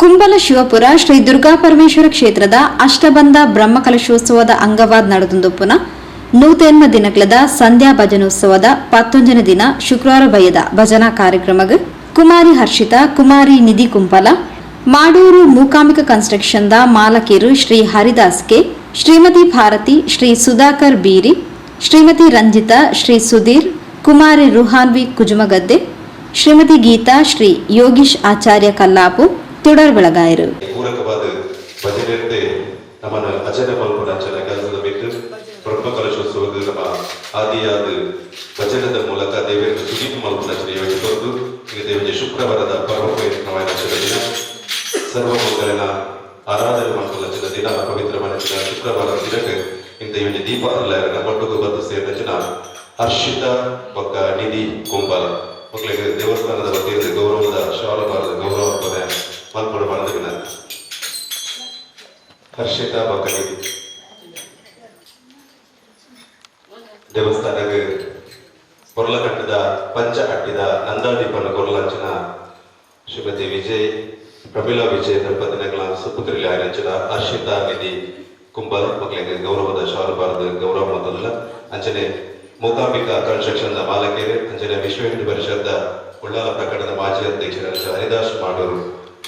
ಕುಂಬಲ ಶಿವಪುರ ಶ್ರೀ ದುರ್ಗಾ ಪರಮೇಶ್ವರ ಕ್ಷೇತ್ರದ ಅಷ್ಟಬಂಧ ಬ್ರಹ್ಮಕಲಶೋತ್ಸವದ ಅಂಗವಾದ ನಡೆದುಪ್ಪುನ ನೂತೆನ್ಮ ದಿನಕ್ಲದ ಸಂಧ್ಯಾ ಭಜನೋತ್ಸವದ 11ನೇ ದಿನ ಶುಕ್ರವಾರ ಬಯ್ಯದ ಭಜನಾ ಕಾರ್ಯಕ್ರಮಗ್ ಕುಮಾರಿ ಹರ್ಷಿತಾ, ಕುಮಾರಿ ನಿಧಿ ಕುಂಪಲ, ಮಾಡೂರು ಮೂಕಾಂಬಿಕ ಕನ್ಸ್ಟ್ರಕ್ಷನ್ the ಮಾಲಕಿರು ಶ್ರೀ ಹರಿದಾಸ್ ಕೆ, ಶ್ರೀಮತಿ ಭಾರತಿ, ಶ್ರೀ ಸುಧಾಕರ್ ಬೀರಿ, ಶ್ರೀಮತಿ ರಂಜಿತಾ, ಶ್ರೀ ಸುಧೀರ್, ಕುಮಾರಿ ರುಹಾನ್ವಿ ಕುಜುಮಗದ್ದೆ, ಶ್ರೀಮತಿ ಗೀತಾ, ಶ್ರೀ ಯೋಗೀಶ್ ಆಚಾರ್ಯ ಕಲ್ಲಾಪು ತುಡರ್ ಬೆಳಗಾಯರು. ಪೂರಕವಾದ ಭಜನೆಯಂತೆ ನಮ್ಮನ್ನು ಅಜನೆ ಮಲ್ಪುನಂಚಿನ ಕೆಲಸದ ಬಿಟ್ಟು ಬ್ರಹ್ಮ ಕಲಶೋತ್ಸವದ ನಮ್ಮ ಆದಿಯಾದ ಭಜನದ ಮೂಲಕ ದೇವರನ್ನು ಸುದೀಪ ಮಲ್ಪುನಂಚಿನ ಯೋಜನೆ ಕೊರದು ಈಗ ದೇವರ ಶುಕ್ರವಾರದ ಪರಮ ಪವಿತ್ರವಾದ ದಿನ, ಸರ್ವಮಂಗಲನ ಆರಾಧನೆ ಮಲ್ಪುನಂಚಿನ ದಿನ, ಪವಿತ್ರವಾದ ಶುಕ್ರವಾರದ ದಿನಕ್ಕೆ ಇಂಥ ಯೋಜನೆ ದೀಪ ಅಲ್ಲ ಒಟ್ಟುಗು ಬಂದು ಸೇರಿದ ಹರ್ಷಿತ ಬೊಕ್ಕ ನಿಧಿ ಕುಂಬಾಲ ಮಕ್ಕಳಿಗೆ ದೇವಸ್ಥಾನದ ವತಿಯಿಂದ ಗೌರವದ ಶಾಲು ಬಾರದ ಗೌರವ ಪದ ಮಲ್ಪಡು ಮಾಡಿದ ವಿನಂತಿ. ಹರ್ಷಿತಾ ಬೊಕ್ಕ ನಿಧಿ ದೇವಸ್ಥಾನಕ್ಕೆ ಕೊರ್ಲಕಟ್ಟದ ಪಂಚ ಅಟ್ಟಿದ ನಂದಾದೀಪನ ಕೊರ್ಲಂಚನ ಶ್ರೀಮತಿ ವಿಜಯ್ ಪ್ರಮಿಳಾ ವಿಜಯ್ ದಂಪತಿನಗಳ ಸುಪುತ್ರಿ ಆಯಂಚನ ಹರ್ಷಿತಾ ನಿಧಿ ಕುಂಬಾರ ಮಕ್ಕಳಿಗೆ ಗೌರವದ ಶಾಲು ಬಾರದ ಗೌರವ ಮೊದಲ. ಅಂಚನೆ ಮೂಕಾಂಬಿಕಾ ಕನ್ಸ್ಟ್ರಕ್ಷನ್ the ಮಾಲಕರು, ಅಂಚನೆ ವಿಶ್ವ ಹಿಂದೂ ಪರಿಷತ್ ಉಳ್ಳಾಲ ಪ್ರಕರಣದ ಮಾಜಿ ಅಧ್ಯಕ್ಷರ ಹರಿದಾಸ್ ಮಾಡೂರು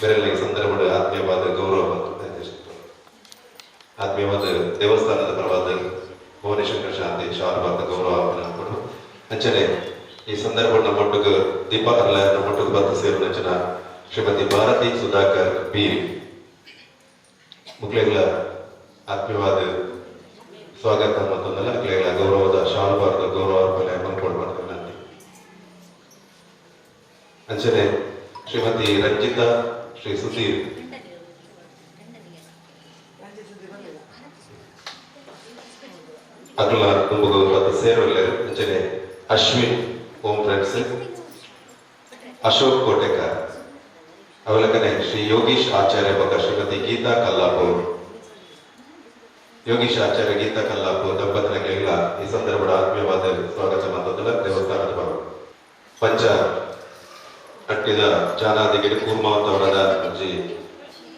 ಬೆರಳಿನ ಈ ಸಂದರ್ಭದ ಆತ್ಮೀಯವಾದ ಗೌರವ ಮತ್ತು ಆತ್ಮೀಯವಾದ ದೇವಸ್ಥಾನದ ಪರವಾದ ಭುವನೇಶ್ವರ ಶಾಂತಿ ಶಾಲು ಗೌರವ ಕೊಡು. ಅಂಚನೆ ಈ ಸಂದರ್ಭ ನಮ್ಮೊಟ್ಟಿಗೆ ದೀಪ ಅರ್ಲ ನಮ್ಮೊಟ್ಟಿಗೆ ಬಂದು ಸೇರಿದ ಶ್ರೀಮತಿ ಭಾರತಿ ಸುಧಾಕರ್ ಬೀರಿ ಮುಕ್ಲೆಗಳ ಆತ್ಮೀಯವಾದ ಸ್ವಾಗತ ಮತ್ತೊಂದಲ್ಲ ಅಕ್ಲೆಗಳ ಗೌರವದ ಶಾಲು ಬಾರದ ಗೌರವ ಅರ್ಪಣೆ ಮಲ್ಪೊಡು ಮಾಡ್ತಾರೆ ವಿನಂತಿ. ಅಂಚನೆ ಶ್ರೀಮತಿ ರಂಜಿತಾ, ಶ್ರೀ ಸುಧೀರ್ ಅಕಲ ತುಂಬುಗು ಮತ್ತು ಸೇರುವಲ್ಲೆರ್. ಅಂಚನೆ ಅಶ್ವಿನ್ ಓಂ ಫ್ರೆಂಡ್ಸ್, ಅಶೋಕ್ ಕೋಟೆಕಾರ್, ಅವಲಕನೆ ಶ್ರೀ ಯೋಗೀಶ್ ಆಚಾರ್ಯ ಬೊಕ್ಕ ಶ್ರೀಮತಿ ಗೀತಾ ಕಲ್ಲಾಪುರ್. ಯೋಗೀಶ್ ಆಚಾರ್ಯ, ಗೀತಾ ಕಲ್ಲಾಪುರ್ ದಂಪತಿನಗಳೆಲ್ಲ ಈ ಸಂದರ್ಭದ ಆತ್ಮೀಯವಾದ ಸ್ವಾಗತ ಮತ್ತೊಂದಲ್ಲ ದೇವಸ್ಥಾನದ ಬರ ಪಂಚ ಕಟ್ಟಿದ ಜಾನಾದಿಗೆ ಕೂರ್ಮಾವತವರದ ಅಜ್ಜಿ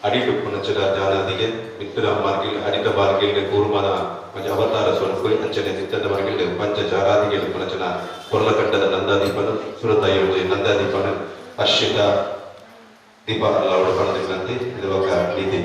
ಅಡಿಟುಪ್ಪು ನಚ್ಚದ ಜಾನಾದಿಗೆ ಮಿತ್ರ ಮಾರ್ಗಿಲ್ ಅಡಿತ ಮಾರ್ಗಿಲ್ ಕೂರ್ಮನ ಒಂಜಿ ಅವತಾರ ಸ್ವರೂಪ. ಅಂಚನೆ ನಿತ್ಯದ ಮಾರ್ಗಿಲ್ ಪಂಚ ಜಾನಾದಿಗೆ ಪುನಚನ ಕೊರ್ಲಕಂಡದ ನಂದಾದೀಪನ ಸುರತ ಯೋಜನೆ ನಂದಾದೀಪನ ಹರ್ಷಿತ ದೀಪ ಅಲ್ಲ ಪಣದಿನಂತೆ ಇದು ఒక ನೀತಿ.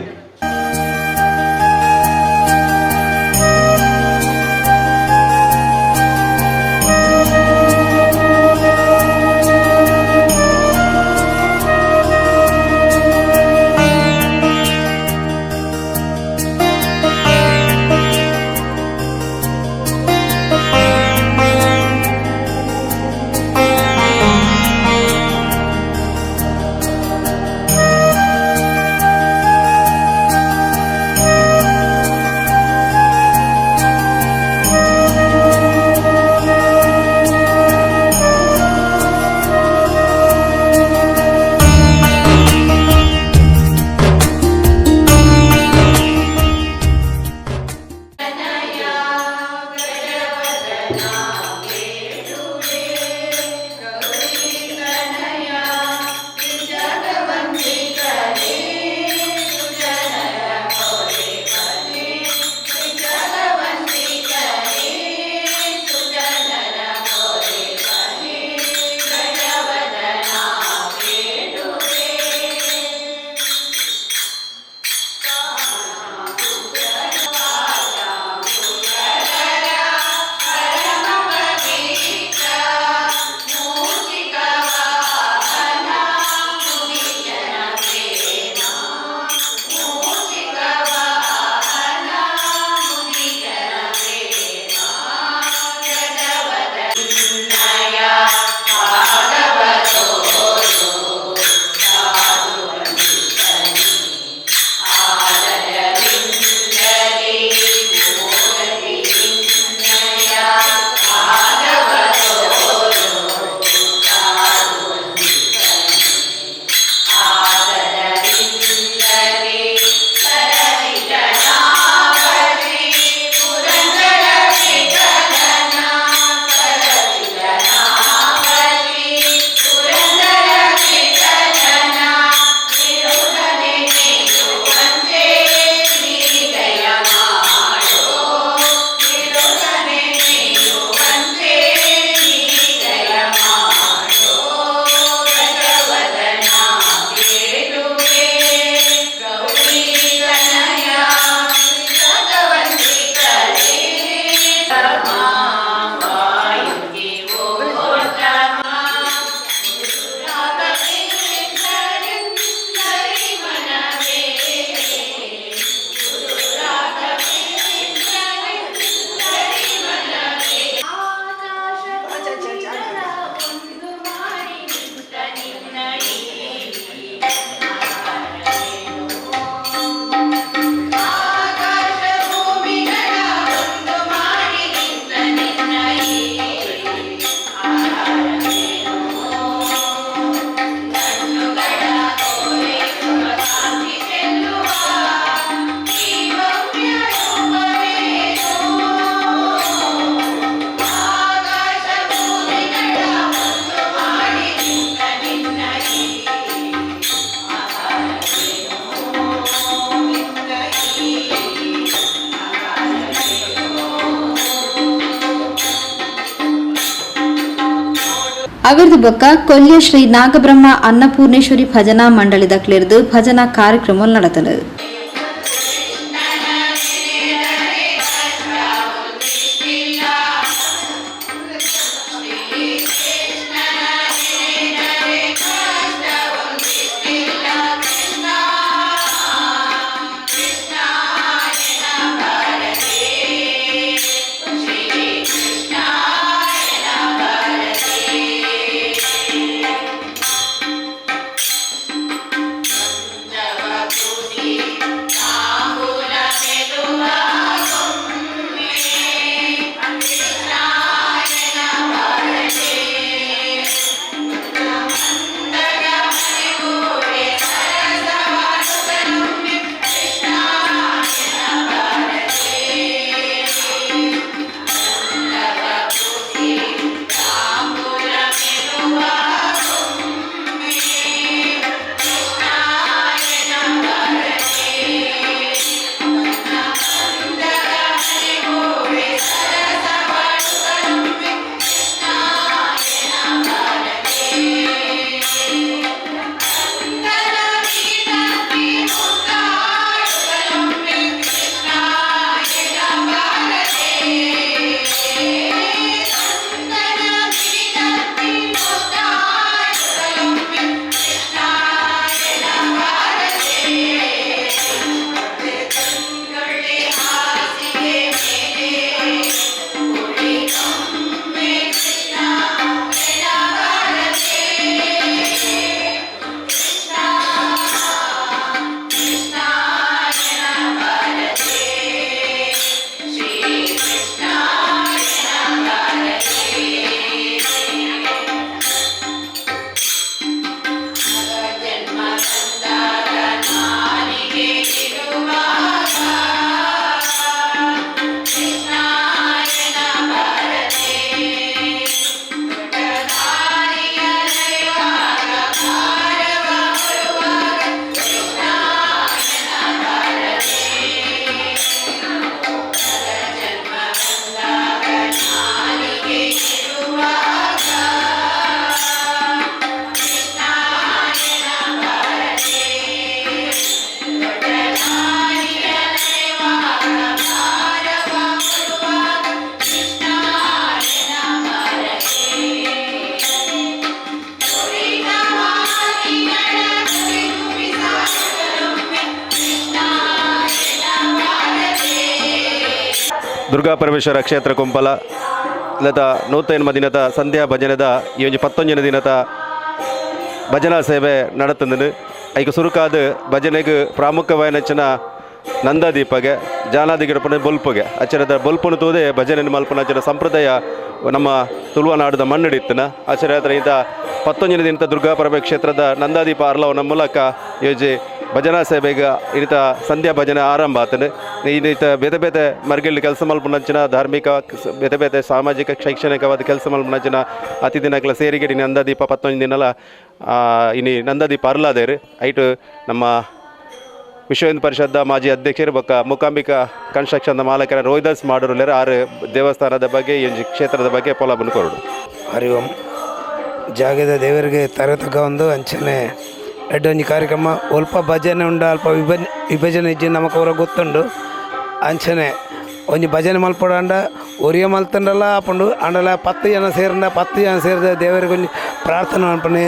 ಅವಿರ್ದು ಬೊಕ್ಕ ಕೊಲ್ಯ ಶ್ರೀ ನಾಗಬ್ರಹ್ಮ ಅನ್ನಪೂರ್ಣೇಶ್ವರಿ ಭಜನಾ ಮಂಡಳಿದ ಕ್ಲಿರ್ದು ಭಜನಾ ಕಾರ್ಯಕ್ರಮ ನಡೆತನು. ದುರ್ಗಾ ಪರಮೇಶ್ವರ ಕ್ಷೇತ್ರ ಕುಂಪಲ ಲತ 108 ದಿನದ ಸಂಧ್ಯಾ ಭಜನದ ಈ ಒಂಜಿ 19 ದಿನದ ಭಜನಾ ಸೇವೆ ನಡತಂದು. ಐಕ ಸುರುಕಾದ ಭಜನೆಗೆ ಪ್ರಾಮುಖ್ಯವಾಯಿನಂಚಿನ ನಂದಾದೀಪಗೆ ಜಾನಾದಿಗಿಡಪನ ಬೊಲ್ಪುಗೆ ಅಚ್ಚರದ ಬೊಲ್ಪುನು ತೂದೆ ಭಜನೆ ಮಲ್ಪನ ಅಚ್ಚರ ಸಂಪ್ರದಾಯ ನಮ್ಮ ತುಳುವನಾಡದ ಮಣ್ಣಡಿತ್ತನ ಆಚರ ಇಂಥ 19 ದಿನದ ದುರ್ಗಾ ಪರಮೇಶ್ವರ ಕ್ಷೇತ್ರದ ನಂದಾದೀಪ ಅರ್ಲವನ ಮೂಲಕ ಯೋಜಿ ಭಜನಾ ಸೇವೆಗೆ ಇನ್ನಿತ ಸಂಧ್ಯಾ ಭಜನೆ ಆರಂಭ ಆತನು. ಇನ್ನಿತ ಬೇತೆ ಬೇತೆ ಮರ್ಗಿಲ್ ಕೆಲಸ ಮಲ್ಪುನಂಚಿನ ಧಾರ್ಮಿಕ ಬೇತೆ ಬೇತೆ ಸಾಮಾಜಿಕ ಶೈಕ್ಷಣಿಕವಾದ ಕೆಲಸ ಮಲ್ಪುನಂಚಿನ ಅತಿಥಿನಕ್ಲ ಸೇರಿಗೆ ನಂದಾದೀಪ 19 ದಿನಲ ಇನಿ ನಂದಾದೀಪ ಅರ್ಲಾದೇರು. ಐಟು ನಮ್ಮ ವಿಶ್ವ ಹಿಂದೂ ಪರಿಷತ್ ಮಾಜಿ ಅಧ್ಯಕ್ಷರು ಬೊಕ್ಕ ಮೂಕಾಂಬಿಕಾ ಕನ್ಸ್ಟ್ರಕ್ಷನ್ ಮಾಲಕರ ರೋಹಿದಾಸ್ ಮಾಡೋರು ಆರು ದೇವಸ್ಥಾನದ ಬಗ್ಗೆ ಈ ಕ್ಷೇತ್ರದ ಬಗ್ಗೆ ಪೊಲಬನ್ನು ಕೊರಡು. ಹರಿ ಓಂ. ಜಾಗದ ದೇವರಿಗೆ ತರತಕ್ಕ ಒಂದು ಅಂಚನೆ ಎಡ್ಡೊಂಜಿ ಕಾರ್ಯಕ್ರಮ ಅಲ್ಪ ಭಜನೆ ಉಂಡು, ಅಲ್ಪ ವಿಭಜನೆ ಇಜ್ಜಿ ನಮಕ್ ಅವರ ಗೊತ್ತುಂಡು. ಅಂಚನೆ ಒಂಜಿ ಭಜನೆ ಮಲ್ಪೊಡಾಂಡ ಒರಿಯ ಮಲ್ತಂಡಲ ಆಪುಂಡು, ಆಂಡಲ 10 ಜನ ಸೇರಂಡ 10 ಜನ ಸೇರಿದ ದೇವರಿಗೆ ಒಂಜಿ ಪ್ರಾರ್ಥನೆ ಮಲ್ಪುನೆ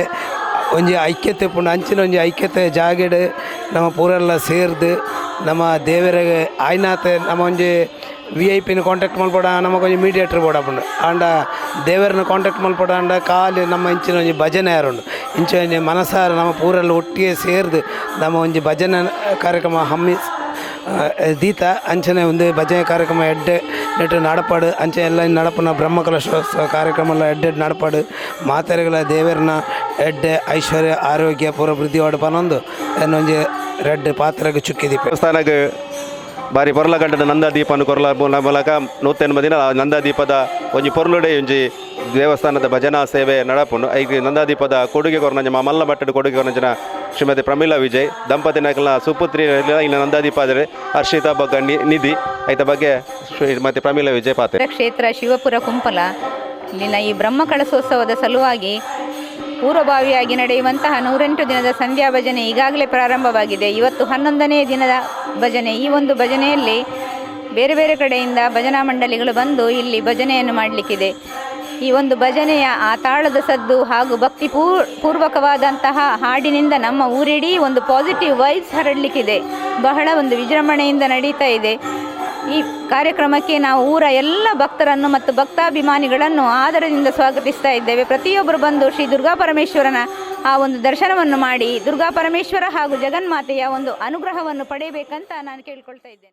ಒಂಜಿ ಐಕ್ಯತೆ ಉಪ್ಪುಂಡು. ಅಂಚಿನ ಒಂಜಿ ಐಕ್ಯತೆ ಜಾಗೆಡ್ ನಮ್ಮ ಪೂರೆಲ್ಲ ಸೇರ್ದು ನಮ್ಮ ದೇವರಿಗೆ ಆಯ್ನಾತೆ ನಮ್ಮ ಒಂಜಿ ವಿ I ಪಿನ ಕಾಂಟ್ಯಾಕ್ಟ್ ಮಲ್ಪೊಡ, ನಮಕ್ ಒಂಜಿ ಮೀಡಿಯೇಟ್ರ್ ಬೋಡಾಪುಂಡು. ಆಂಡ ದೇವರನ್ನ ಕಾಂಟ್ಯಾಕ್ಟ್ ಮಲ್ಪೊಡ ಆಂಡ ಖಾಲಿ ನಮ್ಮ ಇಂಚಿನ ಒಂಜಿ ಭಜನೆ ಯಾರುಂಡು ಇಂಚಿನ ಒಂಜಿ ಮನಸಾರ ನಮ್ಮ ಪೂರೆಲ್ಲ ಒಟ್ಟಿಗೆ ಸೇರ್ದು ನಮ್ಮ ಒಂಜಿ ಭಜನೆ ಕಾರ್ಯಕ್ರಮ ಹಮ್ಮಿ ದೀತ. ಅಂಚನೆ ಒಂದು ಭಜನೆ ಕಾರ್ಯಕ್ರಮ ಎಡ್ಡೆ ನೆಟ್ಟು ನಡಪಾಡು ಅಂಚೆ ಎಲ್ಲ ನಡಪುನ ಬ್ರಹ್ಮಕಲಶೋತ್ಸವ ಕಾರ್ಯಕ್ರಮ ಎಲ್ಲ ಎಡ್ಡೆ ನಡಪಾಡು ಮಾತೆರೆಗಳ ದೇವರನ್ನ ಎಡ್ಡೆ ಐಶ್ವರ್ಯ ಆರೋಗ್ಯ ಪೂರ ವೃದ್ಧಿ ಪನೊಂದು ಒಂಜಿ ರೆಡ್ ಪಾತ್ರಕ್ಕೆ ಚುಕ್ಕಿದೀಪ. ದೇವಸ್ಥಾನಕ್ಕೆ ಬಾರಿ ಪೊರ್ಲಗಂಟದ ನಂದಾದೀಪನು ಕೊರ್ಲ ಮೂಲಕ 108 ದಿನ ನಂದಾದೀಪದ ಒಂಜಿ ಪೊರ್ಲುಡೆ ಒಂಜಿ ದೇವಸ್ಥಾನದ ಭಜನಾ ಸೇವೆ ನಡಪುಂಡು. ಐಕ್ ನಂದಾದೀಪದ ಕೊಡುಗೆ ಕೊರ್ನಂಜ ಮಲ್ಲ ಮಟ್ಟದ ಕೊಡುಗೆ ಕೊರ್ನಂಜನ ಶ್ರೀಮತಿ ಪ್ರಮೀಳಾ ವಿಜಯ್ ದಂಪತಿ ನಾಯಕನ ಸುಪುತ್ರಿ ಇನ್ನು ನಂದಾದೀಪ ಆದರೆ ಹರ್ಷಿತಾ ಬಗ್ಗ ನಿಧಿ ಐತ ಬಗ್ಗೆ ಶ್ರೀಮತಿ ಪ್ರಮೀಳಾ ವಿಜಯ್ ಪಾತ್ರೆ. ಕ್ಷೇತ್ರ ಶಿವಪುರ ಕುಂಪಲ ಇಲ್ಲಿನ ಈ ಬ್ರಹ್ಮ ಕಳಶೋತ್ಸವದ ಸಲುವಾಗಿ ಪೂರ್ವಭಾವಿಯಾಗಿ ನಡೆಯುವಂತಹ 108 ದಿನದ ಸಂಧ್ಯಾ ಭಜನೆ ಈಗಾಗಲೇ ಪ್ರಾರಂಭವಾಗಿದೆ. ಇವತ್ತು 11ನೇ ದಿನದ ಭಜನೆ. ಈ ಒಂದು ಭಜನೆಯಲ್ಲಿ ಬೇರೆ ಬೇರೆ ಕಡೆಯಿಂದ ಭಜನಾ ಮಂಡಳಿಗಳು ಬಂದು ಇಲ್ಲಿ ಭಜನೆಯನ್ನು ಮಾಡಲಿಕ್ಕಿದೆ. ಈ ಒಂದು ಭಜನೆಯ ಆ ತಾಳದ ಸದ್ದು ಹಾಗೂ ಭಕ್ತಿ ಪೂರ್ವಕವಾದಂತಹ ಹಾಡಿನಿಂದ ನಮ್ಮ ಊರಿಡೀ ಒಂದು ಪಾಸಿಟಿವ್ ವೈಬ್ಸ್ ಹರಡಲಿಕ್ಕಿದೆ. ಬಹಳ ಒಂದು ವಿಜೃಂಭಣೆಯಿಂದ ನಡೀತಾ ಇದೆ. ಈ ಕಾರ್ಯಕ್ರಮಕ್ಕೆ ನಾವು ಊರ ಎಲ್ಲ ಭಕ್ತರನ್ನು ಮತ್ತು ಭಕ್ತಾಭಿಮಾನಿಗಳನ್ನು ಆದರದಿಂದ ಸ್ವಾಗತಿಸ್ತಾ ಇದ್ದೇವೆ. ಪ್ರತಿಯೊಬ್ಬರು ಬಂದು ಶ್ರೀ ದುರ್ಗಾ ಪರಮೇಶ್ವರನ ಆ ಒಂದು ದರ್ಶನವನ್ನು ಮಾಡಿ ದುರ್ಗಾ ಪರಮೇಶ್ವರ ಹಾಗೂ ಜಗನ್ಮಾತೆಯ ಒಂದು ಅನುಗ್ರಹವನ್ನು ಪಡೆಯಬೇಕಂತ ನಾನು ಕೇಳಿಕೊಳ್ತಾ ಇದ್ದೇನೆ.